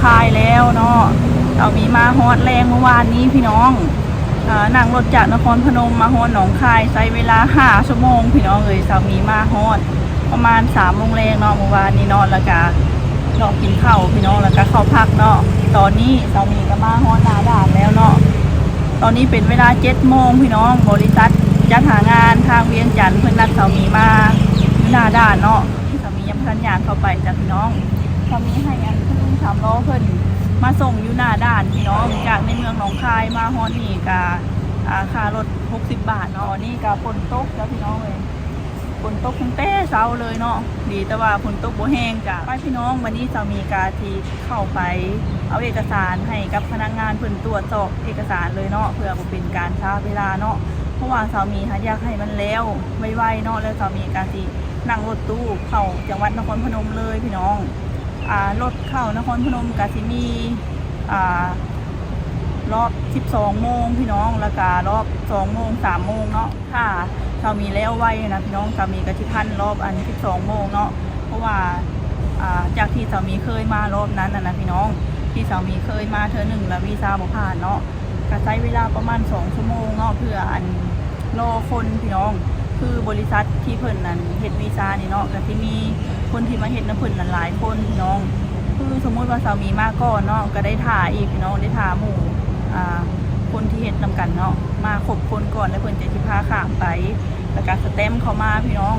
ຄາຍແລ້ວເນາະ. ສາວມີມາຮອດແລງມື້ວານນີ້ພີ່ນ້ອງ. ເອີ ນັ່ງລົດຈາກນະຄອນພະນົມມາຮອດໜອງຄາຍ ໃຊ້ເວລາຫ້າຊົ່ວໂມງພີ່ນ້ອງເອີຍ. ສາວມີມາຮອດປະມານສາມໂມງແລງເນາະ ມື້ວານນີ້ເນາະ. ແລ້ວກະເລາະກິນເຂົ້າພີ່ນ້ອງ ແລ້ວກະເຂົ້າພັກເນາະ. ຕອນນີ້ສາວມີກະມາຮອດໜ້າດ່ານແລ້ວເນາະ. ຕອນນີ້ເປັນເວລາເຈັດໂມງພີ່ນ້ອງ. ບໍລິສັດຈັດຫາງານທາງວຽງຈັນ ເພິ່ນນັດສາວມີມາຢູ່ໜ້າດ່ານເນາະ. ສາວມີຍັງບໍ່ທັນຍ່າງເຂົ້າໄປຈ້ະພີ່ນ້ອງ. ສາວມີໃຫ້ອັນ ຄຸນລຸງສາມລໍ້ເພິ່ນມາສົ່ງຢູ່ໜ້າດ່ານພີ່ນ້ອງ. ຈາກໃນເມືອງໜອງຄາຍມາຮອດນີ້ກະ ອ່າ ຄ່າລົດຫົກສິບບາດເນາະ. ຕອນນີ້ກະຝົນຕົກແລ້ວພີ່ນ້ອງເອີຍ. ຝົນຕົກຕັ້ງແຕ່ເຊົ້າເລີຍເນາະ. ດີແຕ່ວ່າຝົນຕົກບໍ່ແຮງ. ກະໄປພີ່ນ້ອງ, ບັດນີ້ສາວມີກະຊິເຂົ້າໄປເອົາເອກະສານໃຫ້ກັບພະນັກງານເພິ່ນຕວດສອບເອກະສານເລີຍເນາະ ເພື່ອບໍ່ເປັນການຊ້າເວລາເນາະ. ເພາະວ່າສາວມີຫາຢາກໃຫ້ມັນແລ້ວໄວໆເນາະ. ແລ້ວສາວມີກະຊິນັ່ງລົດຕູ້ເຂົ້າຈັງຫວັດນະຄອນພະນົມເລີຍພີ່ນ້ອງ. ອ່າ ລົດເຂົ້ານະຄອນພະນົມກະຊິມີ ອ່າ ລອບສິບສອງໂມງພີ່ນ້ອງ ແລ້ວກະລອບສອງໂມງ ສາມໂມງເນາະ. ຖ້າສາວມີແລ້ວໄວນະພີ່ນ້ອງ ສາວມີກະຊິທັນລອບອັນສິບສອງໂມງເນາະ. ເພາະວ່າ ອ່າ ຈາກທີ່ສາວມີເຄີຍມາລອບນັ້ນນະພີ່ນ້ອງ ທີ່ສາວມີເຄີຍມາເທື່ອໜຶ່ງແລ້ວວີຊາບໍ່ຜ່ານເນາະ. ກະໃຊ້ເວລາປະມານສອງຊົ່ວໂມງເນາະ ເພື່ອອັນລໍຄົນພີ່ນ້ອງ. ຄືບໍລິສັດທີ່ເພິ່ນອັນເຮັດວີຊານີ້ເນາະ ກະຊິມີຄົນທີ່ມາເຮັດນຳເພິ່ນນັ້ນຫຼາຍຄົນພີ່ນ້ອງ. ຄືສົມມຸດວ່າສາວມີມາກ່ອນເນາະ ກະໄດ້ຖ້າອີກພີ່ນ້ອງ ໄດ້ຖ້າໝູ່ ອ່າ ຄົນທີ່ເຮັດນຳກັນເນາະ ມາຄົບຄົນກ່ອນ ແລ້ວເພິ່ນຈັ່ງຊິພາຂ້າມໄປ ແລ້ວກະສະແຕັມເຂົ້າມາພີ່ນ້ອງ.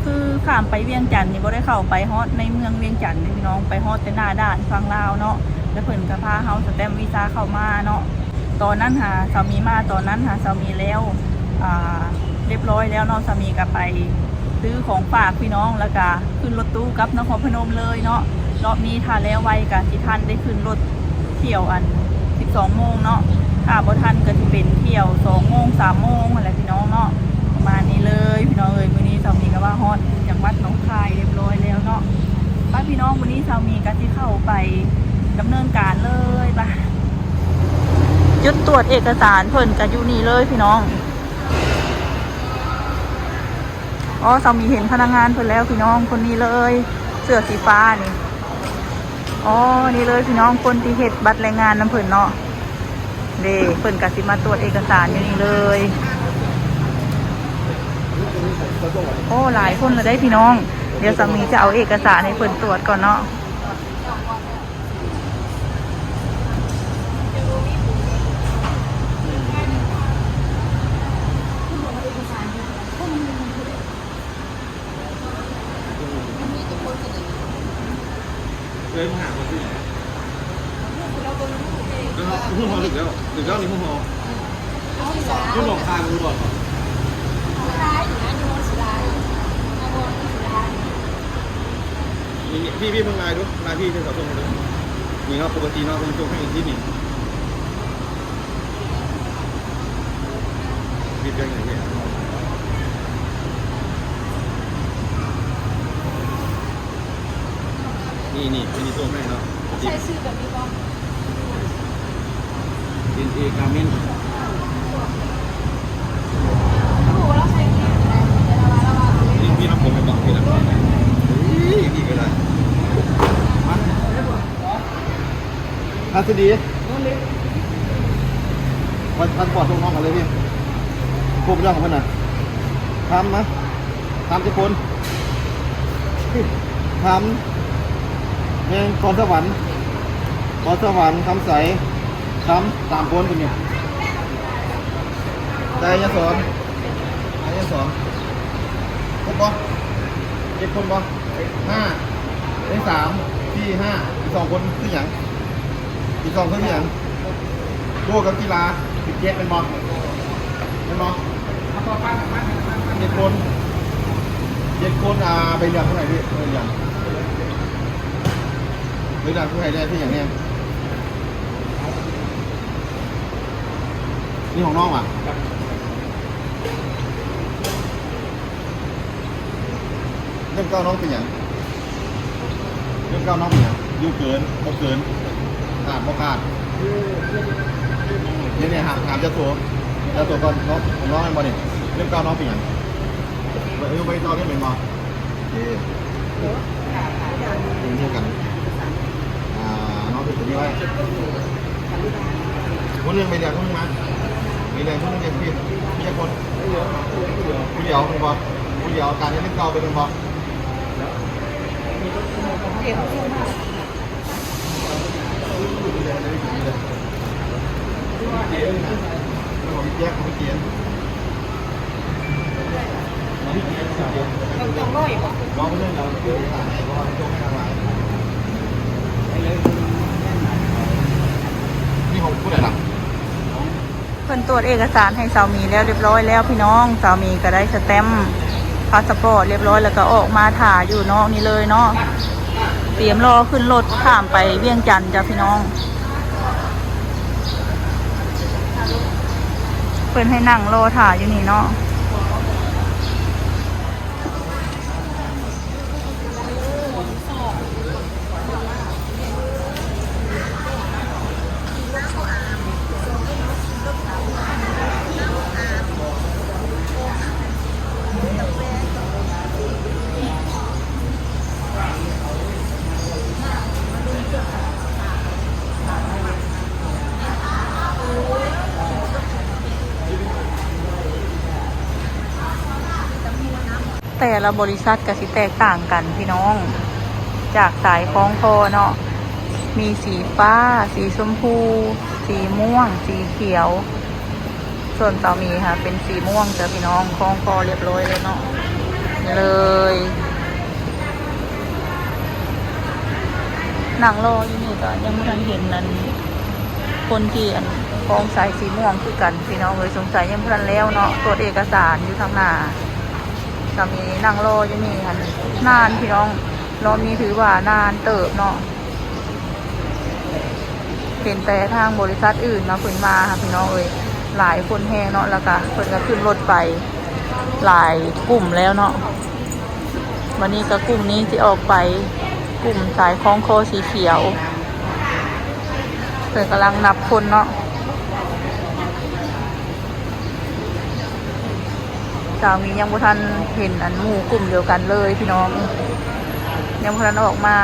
ຄືຂ້າມໄປວຽງຈັນນີ້ ບໍ່ໄດ້ເຂົ້າໄປຮອດໃນເມືອງວຽງຈັນເດ້ພີ່ນ້ອງ ໄປຮອດແຕ່ໜ້າດ່ານຝັ່ງລາວເນາະ ແລ້ວເພິ່ນກະພາເຮົາສະແຕັມວີຊາເຂົ້າມາເນາະ. ຕອນນັ້ນຫາສາວມີມາ ຕອນນັ້ນຫາສາວມີແລ້ວ ອ່າ ຮຽບຮ້ອຍແລ້ວເນາະ. ສາວມີກະໄປຊື້ຂອງຝາກພີ່ນ້ອງ ແລ້ວກະຂຶ້ນລົດຕູ້ກັບນະຄອນພະນົມເລີຍເນາະ. ລອບນີ້ຖ້າແລ້ວໄວກະຊິທັນໄດ້ຂຶ້ນລົດ ຖ້ຽວອັນສິບສອງໂມງເນາະ. ຖ້າບໍ່ທັນກະຊິເປັນຖ້ຽວສອງໂມງ ສາມໂມງຫັ້ນແຫຼະພີ່ນ້ອງເນາະ. ປະມານນີ້ເລີຍພີ່ນ້ອງເອີຍ. ມື້ນີ້ສາວມີກະມາຮອດຈັງຫວັດໜອງຄາຍຮຽບຮ້ອຍແລ້ວເນາະ. ໄປພີ່ນ້ອງ, ມື້ນີ້ສາວມີກະຊິເຂົ້າໄປດຳເນີນການເລີຍ. ໄປ ຈຸດຕວດເອກະສານເພິ່ນກະຢູ່ນີ້ເລີຍພີ່ນ້ອງ. ອໍ ສາວມີເຫັນພະນັກງານເພິ່ນແລ້ວພີ່ນ້ອງ, ຄົນນີ້ເລີຍ ເສື້ອສີຟ້ານີ້. ອໍ ນີ້ເລີຍພີ່ນ້ອງ ຄົນທີ່ເຮັດບັດແລງງານນຳເພິ່ນເນາະ. ເດ້ ເພິ່ນກະຊິມາຕວດເອກະສານຢູ່ນີ້ເລີຍ. ໂອ້ ຫຼາຍຄົນລະເດ້ພີ່ນ້ອງ. ດຽວສາມີຈະເອົາເອກະສານໃຫ້ເພິ່ນຕວດກ່ອນເນາະ. ເອີຍ ມາຫາຄົນທີ່ ເອີຍ ຮູ້ຮອດຖືກແລ້ວ ຖືກແລ້ວນີ້ຮູ້ຮອດ ເອີ ເຂົາບອກທາງຮູ້ຮອດບໍ່? ນີ້ ນີ້ ພີ່ ພີ່ເບິ່ງລາຍດູ ລາຍພີ່ເຈົ້າເຈົ້າສົ່ງໃຫ້ດູ. ນີ້ເນາະ ປົກກະຕິເນາະ ເພິ່ນສົ່ງໃຫ້ອີກທີນີ້. ມີແບບນີ້ ນີ້ ນີ້ ອັນນີ້ສົ່ງໃຫ້ເນາະ. ໃສ່ຊື່ແບບນີ້ບໍ່? ເອັນ ເອ ກາເມັນ ຮູ້ວ່າລາວໃສ່ເກງ ນີ້ ພີ່ລຳໂພງແມ່ນບໍ່? ພີ່ລຳໂພງ ເອີຍ ນີ້ກະໄດ້ ມາ ພາສະດີ ພັນ ພັນກວ່າ ສົ່ງນ້ອງກັນເລີຍພີ່ ຄົບເລື່ອງຂອງເພິ່ນນະ. ຄຳມາ ຄຳຈັກຄົນ? ຄຳ ແມ່ນ ຄອນສະຫວັນ ຄອນສະຫວັນ ຄຳໄຊ ຄຳ ສາມຄົນຕົວນີ້. ໄຊຍະສອນ ໄຊຍະສອນ ຄົບບໍ່? ເຈັດຄົນບໍ່? ຫ້າ ໄດ້ສາມ ສີ່ ຫ້າ ອີກສອງຄົນຄືຫຍັງ? ອີກສອງຄົນຄືຫຍັງ? ໂກກັບກິລາ ສິບເຈັດແມ່ນບໍ່? ແມ່ນບໍ່? ເຈັດຄົນ ເຈັດຄົນ ອ່າ ໃບເຫຼືອງເທົ່າໃດພີ່? ໃບເຫຼືອງ ໃບເຫຼືອງຄືໃຜແດ່? ຄືຫຍັງແດ່? ນີ້ຂອງນ້ອງຫວາ? ເຫຼັ້ມເກົ້ານ້ອງເປັນຫຍັງ? ເຫຼັ້ມເກົ້ານ້ອງເປັນຫຍັງ? ຢູ່ເກີນ ບໍ່ເກີນ ຂາດ ບໍ່ຂາດ? ນີ້ ນີ້ ຖາມ ຖາມເຈົ້າໂຕ ເຈົ້າໂຕກ່ອນເນາະ ຂອງນ້ອງແມ່ນບໍ່ນີ້? ເຫຼັ້ມເກົ້ານ້ອງເປັນຫຍັງ? ເອີ ໃບຕອງນີ້ແມ່ນບໍ່? ໂອເຄ ເປັນຄືກັນ ອ່າ ນ້ອງ ຜູ້ໜຶ່ງໃບແດງຜູ້ໜຶ່ງມາ ໃບແດງຜູ້ໜຶ່ງ ເອັມພີ ຈັກຄົນ? ຜູ້ດຽວແມ່ນບໍ່? ຜູ້ດຽວ ການເຮັດຄືເກົ່າໄປແມ່ນບໍ່? ເພິ່ນຕວດເອກະສານໃຫ້ສາວໝີແລ້ວ ຮຽບຮ້ອຍແລ້ວພີ່ນ້ອງ. ສາວໝີກໍໄດ້ສະແຕັມພາສະປອດຮຽບຮ້ອຍ ແລ້ວກໍອອກມາຖ້າຢູ່ນອກນີ້ເລີຍເນາະ. ຕຽມລໍຂຶ້ນລົດຂ້າມໄປວຽງຈັນຈ້າພີ່ນ້ອງ. ເພິ່ນໃຫ້ນັ່ງລໍຖ້າຢູ່ນີ້ເນາະ. ແຕ່ລະບໍລິສັດກະຊິແຕກຕ່າງກັນພີ່ນ້ອງ ຈາກສາຍຄ່ອງຄໍເນາະ ມີສີຟ້າ ສີຊົມພູ ສີມ່ວງ ສີຂຽວ. ສ່ວນສາວໝີຫັ້ນເປັນສີມ່ວງຈ້າພີ່ນ້ອງ ຄ່ອງຄໍຮຽບຮ້ອຍແລ້ວເນາະ ເລີຍ ນັ່ງລໍຢູ່ນີ້ກະຍັງບໍ່ທັນເຫັນອັນ ຄົນທີ່ອັນ ຄ່ອງສາຍສີມ່ວງຄືກັນພີ່ນ້ອງເອີຍ. ສົງໄສຍັງບໍ່ທັນແລ້ວເນາະ ກວດເອກະສານຢູ່ທາງໜ້າ. ສາວໝີນັ່ງລໍຢູ່ນີ້ຫັ້ນນານພີ່ນ້ອງ ລອບນີ້ຖືວ່ານານເຕີບເນາະ. ເຫັນແຕ່ທາງບໍລິສັດອື່ນເນາະ ເພິ່ນມາຫາພີ່ນ້ອງເອີຍ ຫຼາຍຄົນແຮງເນາະ ແລ້ວກະເພິ່ນກະຂຶ້ນລົດໄປຫຼາຍກຸ່ມແລ້ວເນາະ. ບາດນີ້ກະກຸ່ມນີ້ຊິອອກໄປ ກຸ່ມສາຍຄ່ອງຄໍສີຂຽວ ເພິ່ນກຳລັງນັບຄົນເນາະ. ສາວໝີຍັງບໍ່ທັນເຫັນອັນໝູ່ກຸ່ມດຽວກັນເລີຍພີ່ນ້ອງ ຍັງບໍ່ທັນອອກມາ.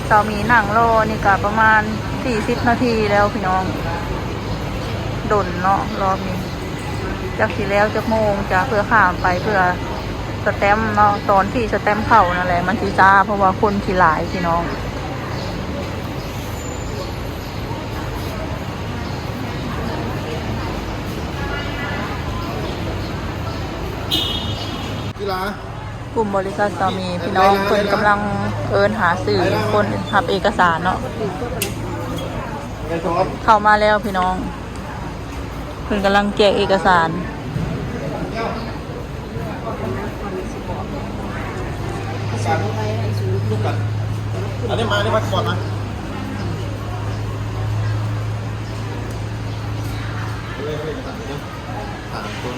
ສາວໝີນັ່ງລໍນີ້ກະປະມານສີ່ສິບນາທີແລ້ວພີ່ນ້ອງ ດົນເນາະ ລອບນີ້ ຈັກຊິແລ້ວຈັກໂມງ ຈະເພື່ອຂ້າມໄປເພື່ອສະແຕັມເນາະ. ຕອນທີ່ສະແຕັມເຂົ້ານັ້ນແຫຼະ ມັນຊິຊ້າ ເພາະວ່າຄົນຊິຫຼາຍພີ່ນ້ອງ. ກິລາ ກຸ່ມບໍລິສັດສາວໝີພີ່ນ້ອງ ເພິ່ນກຳລັງເອີ້ນຫາຊື່ຄົນຮັບເອກະສານເນາະ. ເຂົ້າມາແລ້ວພີ່ນ້ອງ ເພິ່ນກຳລັງແຈກເອກະສານ. ອັນນີ້ມາ ອັນນີ້ມາກ່ອນນະ. ສາມຄົນ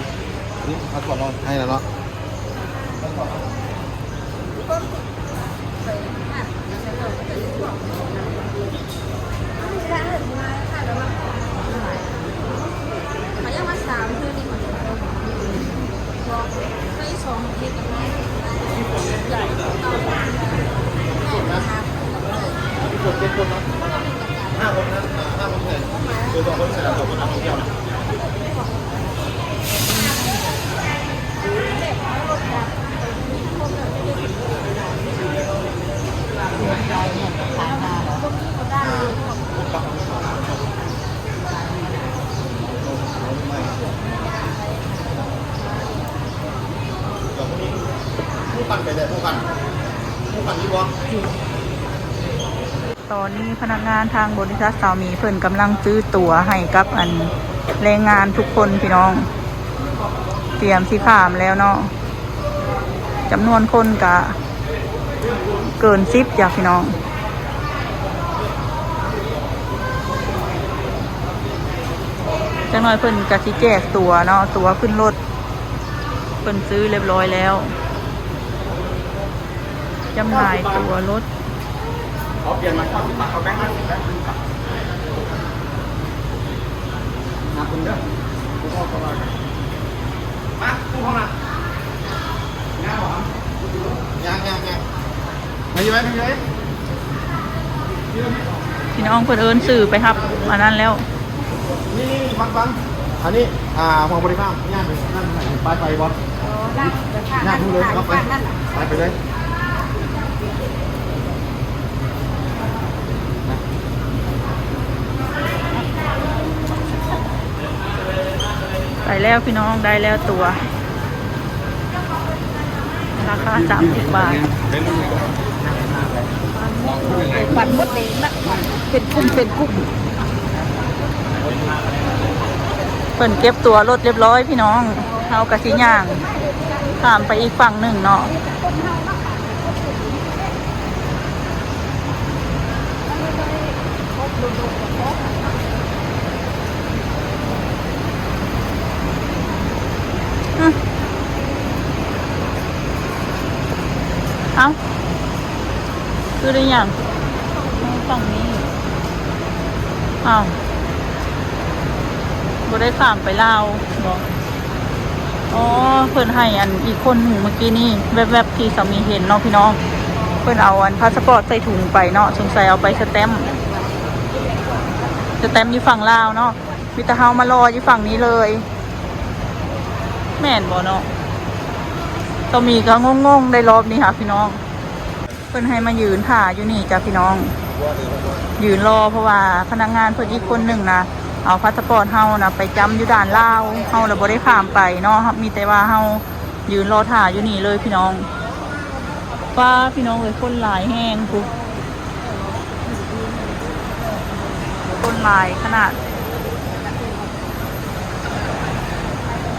ອັນນີ້ພາສປອດເນາະ ໃຫ້ແລ້ວເນາະ. ຜູ້ພັນໄປແລ້ວ ຜູ້ພັນ ຜູ້ພັນຢູ່ບໍ່? ຕອນນີ້ພະນັກງານທາງບໍລິສັດສາວໝີເພິ່ນກຳລັງຊື້ຕົ໋ວໃຫ້ກັບອັນແຮງງານທຸກຄົນພີ່ນ້ອງ ຕຽມຊິຂ້າມແລ້ວເນາະ. ຈຳນວນຄົນກະເກີນສິບຈ້າພີ່ນ້ອງ. ຈັກໜ້ອຍເພິ່ນກະຊິແຈກຕົ໋ວເນາະ ຕົ໋ວຂຶ້ນລົດ ເພິ່ນຊື້ຮຽບຮ້ອຍແລ້ວ. ຈຳໜ່າຍຕົ໋ວລົດ. ຂໍປ່ຽນມາເກົ້າສິບບາດ ເອົາແບງຫ້າສິບແບງຫ້າສິບ. ຫາຄຸນເດີ ຜູ້ເວົ້າກໍວ່າກັນ. ມາ ຜູ້ເຂົ້າມາ. ຍາວບໍ່? ຍັງ ຍັງ ຍັງ. ພີ່ນ້ອງເພິ່ນເອີ້ນຊື່ໄປຮັບອັນນັ້ນແລ້ວ. ນີ້ໆ ຟັງໆ ອັນນີ້ ອ່າ ຫ້ອງບໍລິພາມ ຍ່າງໄປນັ້ນ ໄປ ໄປບໍ່? ໂອ້ ໄດ້ ໄປ ຍ່າງ ໄປ ໄປເລີຍ. ໄປແລ້ວພີ່ນ້ອງ ໄດ້ແລ້ວຕົວ ລາຄາສາມສິບບາດ. ເພິ່ນເກັບຕົວລົດຮຽບຮ້ອຍພີ່ນ້ອງ ເຮົາກະຊິຍ່າງຂ້າມໄປອີກຝັ່ງໜຶ່ງເນາະ. ອື ເອົ້າ ຄືໄດ້ຍ່າງຝັ່ງນີ້ ອ້າວ ບໍ່ໄດ້ຂ້າມໄປລາວບໍ? ອໍ ເພິ່ນໃຫ້ອັນອີກຄົນໜຶ່ງເມື່ອກີ້ນີ້ ແວບໆ ທີ່ສາມີເຫັນເນາະພີ່ນ້ອງ ເພິ່ນເອົາອັນພາສະປອດໃສ່ຖົງໄປເນາະ ສົງໄສເອົາໄປສະແຕັມ ສະແຕັມຢູ່ຝັ່ງລາວເນາະ ມີແຕ່ເຮົາມາລໍຢູ່ຝັ່ງນີ້ເລີຍ ແມ່ນບໍ່ເນາະ? ສາມີກໍງົງໆ ໄດ້ລອບນີ້ຫາພີ່ນ້ອງ. ເພິ່ນໃຫ້ມາຢືນຖ້າຢູ່ນີ້ຈ້ະພີ່ນ້ອງ ຢືນລໍ ເພາະວ່າພະນັກງານເພິ່ນອີກຄົນໜຶ່ງນະ ເອົາພາສະປອດເຮົານະໄປຈ້ຳຢູ່ດ່ານລາວ ເຮົາລະບໍ່ໄດ້ຂ້າມໄປເນາະ ມີແຕ່ວ່າເຮົາຢືນລໍຖ້າຢູ່ນີ້ເລີຍພີ່ນ້ອງ. ປ້າ ພີ່ນ້ອງເອີຍ ຄົນຫຼາຍແຮງພຸ້ນ ຄົນຫຼາຍຂະໜາດ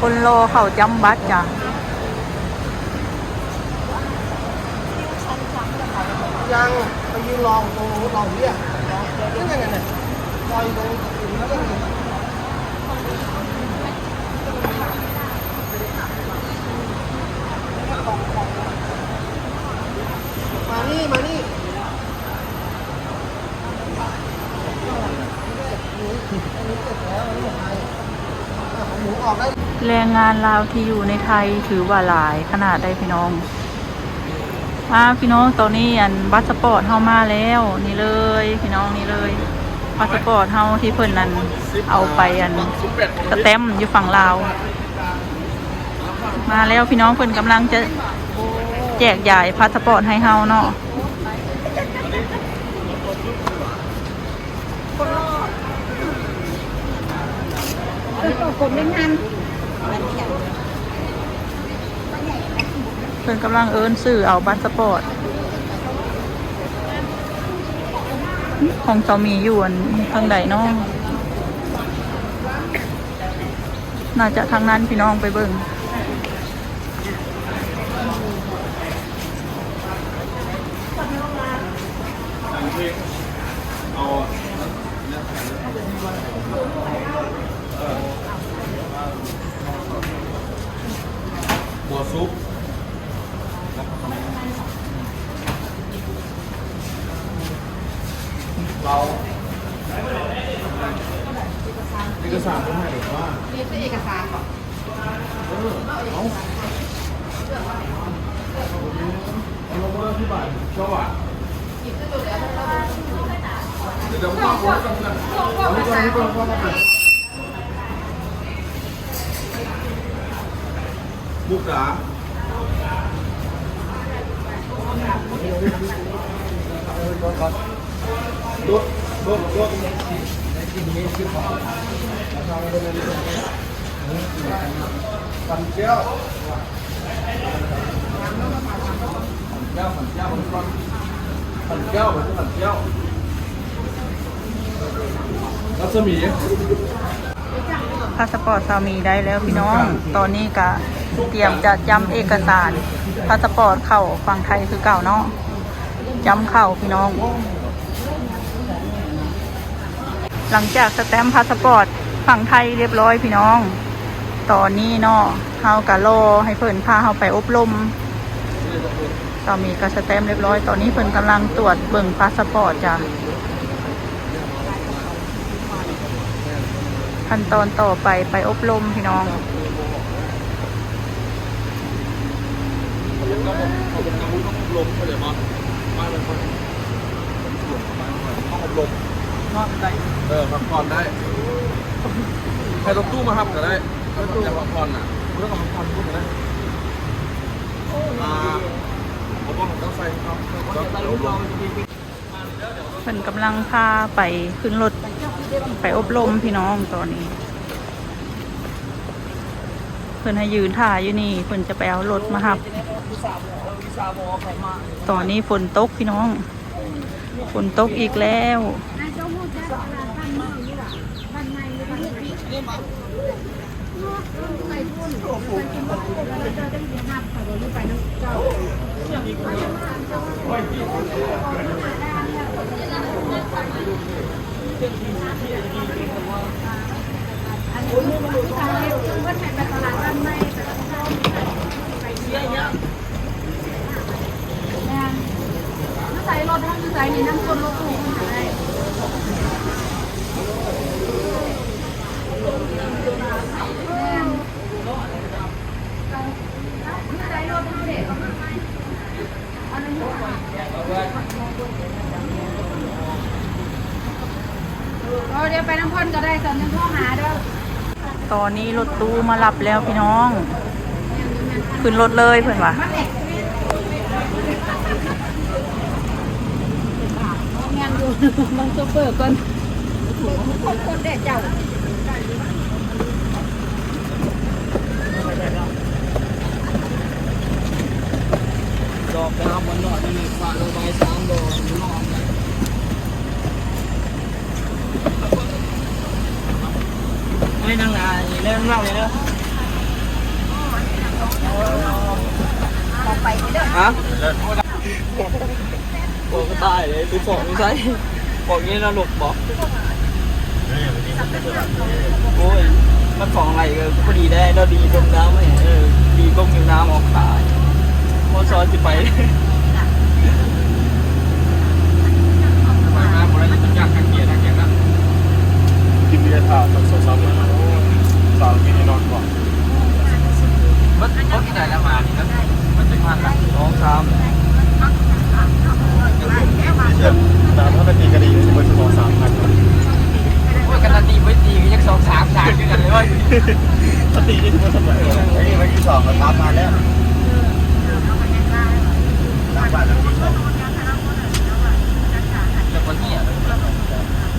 ຄົນລໍເຂົ້າຈ້ຳບັດຈ້ະ. ຍັງໄປຢືນລໍໂຕລໍເວຍ ນັ້ນໆ ລອຍໂຕ ມານີ້ ມານີ້. ແຮງງານລາວທີ່ຢູ່ໃນໄທຖືວ່າຫຼາຍຂະໜາດໃດພີ່ນ້ອງ. ອ່າ ພີ່ນ້ອງ ຕອນນີ້ອັນພາສະປອດເຮົາມາແລ້ວ ນີ້ເລີຍພີ່ນ້ອງ ນີ້ເລີຍ ພາສະປອດເຮົາທີ່ເພິ່ນອັນເອົາໄປອັນສະແຕັມຢູ່ຝັ່ງລາວ ມາແລ້ວພີ່ນ້ອງ ເພິ່ນກຳລັງຈະແຈກຢາຍພາສະປອດໃຫ້ເຮົາເນາະ. ເພິ່ນກຳລັງເອີ້ນຊື່ເອົາພາສະປອດຂອງສາມີຢູ່ອັນທາງໃດເນາະ? ໜ້າຈະທາງນັ້ນ ພີ່ນ້ອງໄປເບິ່ງ. ບໍ່ສຸກ ເອົາເອກະສານມາໃຫ້ວ່າ ມີແຕ່ເອກະສານບໍ? ເອີ ເອົາ ເອົາລົງມາອະທິບາຍ ເຈົ້າວ່າ ດຽວເຈົ້າມາບອກກັນນະ ເອົາກ່ອນ ເອົາກ່ອນ ເອົາກ່ອນ. ມຸກດາ ລົດ ລົດ ລົດ ປັ່ນແກ້ວ ປັ່ນແກ້ວ ປັ່ນແກ້ວ ປັ່ນແກ້ວ ລັດສະໝີ. ພາສະປອດສາມີໄດ້ແລ້ວພີ່ນ້ອງ. ຕອນນີ້ກະຕຽມຈະຈ້ຳເອກະສານພາສະປອດເຂົ້າຝັ່ງໄທຄືເກົ່າເນາະ. ຈ້ຳເຂົ້າພີ່ນ້ອງ. ຫຼັງຈາກສະແຕັມພາສະປອດຝັ່ງໄທຮຽບຮ້ອຍພີ່ນ້ອງ, ຕອນນີ້ເນາະ ເຮົາກະລໍໃຫ້ເພິ່ນພາເຮົາໄປອົບລົມ. ສາມີກະສະແຕັມຮຽບຮ້ອຍ, ຕອນນີ້ເພິ່ນກຳລັງຕວດເບິ່ງພາສະປອດຈ້າ. ຂັ້ນຕອນຕໍ່ໄປ ໄປອົບລົມພີ່ນ້ອງ. ລົມ ເຂົ້າໃຈບໍ່? ມາເລີຍ ຫ້ອງອົບລົມ ນອນໄດ້ ເອີ ພັກຜ່ອນໄດ້ ໃຫ້ລົດຕູ້ມາຮັບກໍໄດ້ ຖ້າຢາກພັກຜ່ອນນະ ເລື່ອງພັກຜ່ອນກໍໄດ້ ອ່າ ເອົາບ່ອນຂອງເຈົ້າໃສ່ເນາະ ເພິ່ນກຳລັງພາໄປຂຶ້ນລົດ ໄປອົບລົມພີ່ນ້ອງ. ຕອນນີ້ເພິ່ນໃຫ້ຢືນຖ້າຢູ່ນີ້ ເພິ່ນຈະໄປເອົາລົດມາຮັບ. ຕອນນີ້ຝົນຕົກພີ່ນ້ອງ ຝົນຕົກອີກແລ້ວ. ແມ່ນ ມາໃສ່ລົດເຮົາຢູ່ໃສນີ້ ນຳຄົນລົດຕູ້ເຮົາໄດ້ ແມ່ນ ມາໃສ່ລົດເຮົາເດ້ ເອີ ດຽວໄປນຳເພິ່ນກໍໄດ້ ສັນຍັງໂທຫາເດີ. ຕອນນີ້ລົດຕູ້ມາຮັບແລ້ວພີ່ນ້ອງ ຂຶ້ນລົດເລີຍເພິ່ນວ່າ. ແມ່ນຢູ່ ເບິ່ງໂຊເຟີກ່ອນ ຄົນແດ່ເຈົ້າ. ດອກໄປເອົາມັນໜ້ອຍໜຶ່ງ ຝາກລະບາຍສາມດອກ ມັນນອນໄດ້. ໃຫ້ນັ່ງໜ້ານີ້ເດີ ນັ່ງເລີຍເດີ ອອກໄປເດີ ຮະ? ໂອ້ ກະຕາຍເລີຍ ໄປຟ້ອງຢູ່ໃສ? ຟ້ອງຢູ່ໃນນະລົກບໍ? ໂອ້ຍ ມັນຟ້ອງໄລ່ກໍພໍດີແດ່ ລາວດີລົງນ້ຳ ເອີ ດີລົງຢູ່ນ້ຳອອກຕາຍ ບໍ່ຊອຍຊິໄປ ໄປມາບໍ່ໄດ້ ຢາກທາງເກຍທາງຫຍັງນະ ກິນເບຍຖ້າສອງສາມມື້ ໂອ້ຍ ສາວກິນນອນກ່ອນ. ເບິດ ເບິດທີ່ໃດແລ້ວມານີ້ນະ ມັນຈະຜ່ານລະ ສອງ ສາມ ສາມພັນນາທີກໍດີ ເບິດສອງສາມພັນ. ໂອ້ຍ ຂະໜາດຕີບໍ່ໄດ້ຕີກໍຍັງສອງສາມສາມຄືກັນເລີຍເວີຍ ກໍຕີຢູ່ບໍ່ສຳເລັດເລີຍ. ອັນນີ້ວັນທີສອງກໍສາມພັນແລ້ວ ສາມພັນແລ້ວຕີສອງ ແຕ່ບໍ່ເຫຍ.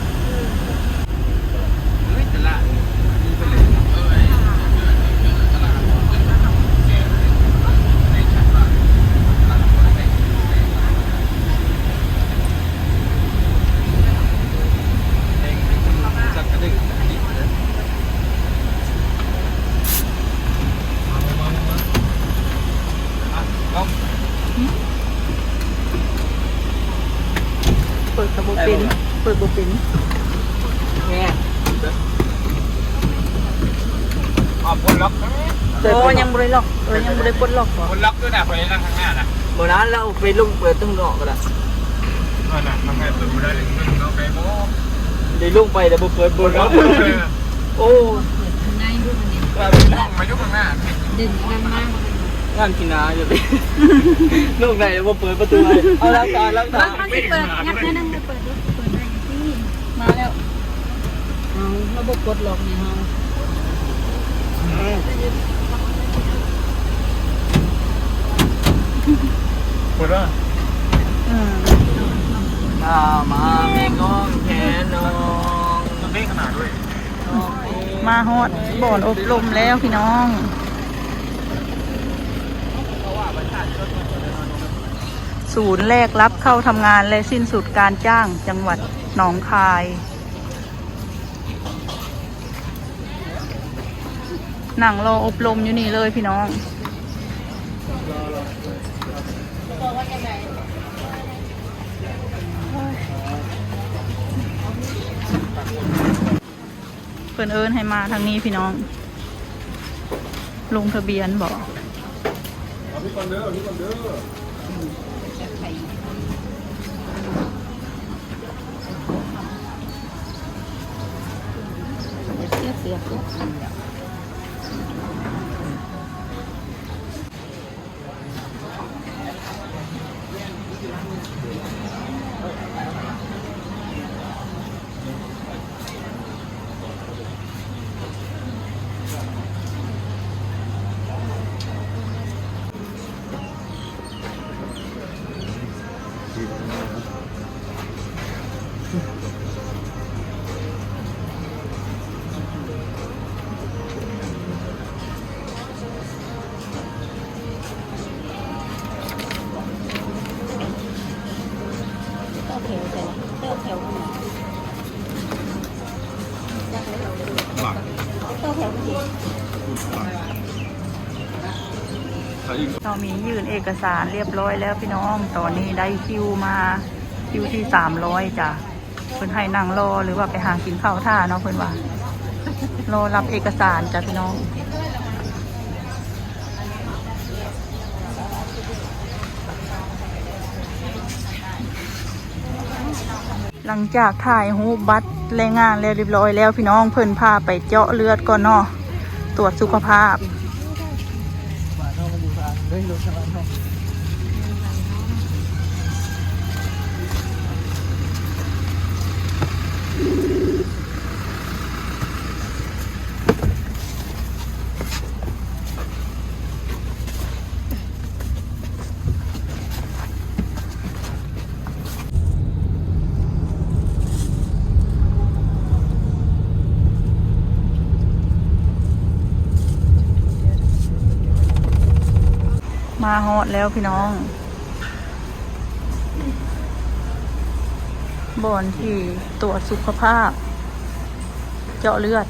ເປີດກໍບໍ່ເປັນ ເປີດບໍ່ເປັນ ແຮງ ອອກກົດລັອກ ໂອ້ ຍັງບໍ່ໄດ້ລັອກ ເອີ ຍັງບໍ່ໄດ້ປົດລັອກບໍ? ກົດລັອກຢູ່ນະ ຂ້ອຍນັ່ງຂ້າງໜ້ານະ ບໍ່ນານແລ້ວ ໄປລົງເປີດທາງນອກກໍໄດ້ ນັ້ນນະ ມັນໃຫ້ເປີດບໍ່ໄດ້ ເປີດເອົາໄປບໍ່ ໄດ້ລົງໄປແຕ່ບໍ່ເປີດ ບໍ່ລັອກ ໂອ້ ໃນຮູບມັນນີ້ ວ່າໄປລົງມາຢູ່ຂ້າງໜ້າ ດຶງອັນນັ້ນມາ ງານຂີ້ໜາຢູ່ ລົງໄດ້ແຕ່ບໍ່ເປີດປະຕູ ເອົາຫຼັກຖານ ຫຼັກຖານ ມັນຊິເປີດ ຍັບໜ້ອຍໜຶ່ງ ເປີດດູ ເປີດໄດ້ ນີ້ ມາແລ້ວ ເອົາ ລະບົບປົດລັອກໃຫ້ເຮົາ ເປີດວ່າ ອືມ ມາ ມາແມ່ກ້ອງແຂນນ້ອງ ເບກຂະໜາດດ້ວຍ. ມາຮອດບ່ອນອົບລົມແລ້ວພີ່ນ້ອງ ສູນແລກຮັບເຂົ້າທຳງານ ແລະ ສິ້ນສຸດການຈ້າງ ຈັງຫວັດໜອງຄາຍ. ນັ່ງລໍອົບລົມຢູ່ນີ້ເລີຍພີ່ນ້ອງ ເພິ່ນເອີ້ນໃຫ້ມາທາງນີ້ພີ່ນ້ອງ ລົງທະບຽນບໍ? ເອົານີ້ກ່ອນເດີ ເອົານີ້ກ່ອນເດີ. ເສຍ ເສຍ ເສຍ. ເຮົາມີຍື່ນເອກະສານຮຽບຮ້ອຍແລ້ວພີ່ນ້ອງ ຕອນນີ້ໄດ້ຄິວມາ ຄິວທີສາມຮ້ອຍຈ້ະ. ເພິ່ນໃຫ້ນັ່ງລໍ ຫຼືວ່າໄປຫາກິນເຂົ້າຖ້າເນາະ ເພິ່ນວ່າ ລໍຮັບເອກະສານຈ້ະພີ່ນ້ອງ. ຫຼັງຈາກຖ່າຍຮູບບັດແລງງານແລ້ວຮຽບຮ້ອຍແລ້ວພີ່ນ້ອງ ເພິ່ນພາໄປເຈາະເລືອດກ່ອນເນາະ ກວດສຸຂະພາບ. ມາຮອດແລ້ວພີ່ນ້ອງ ບ່ອນທີ່ກວດສຸຂະພາບ ເຈາະເລືອດ.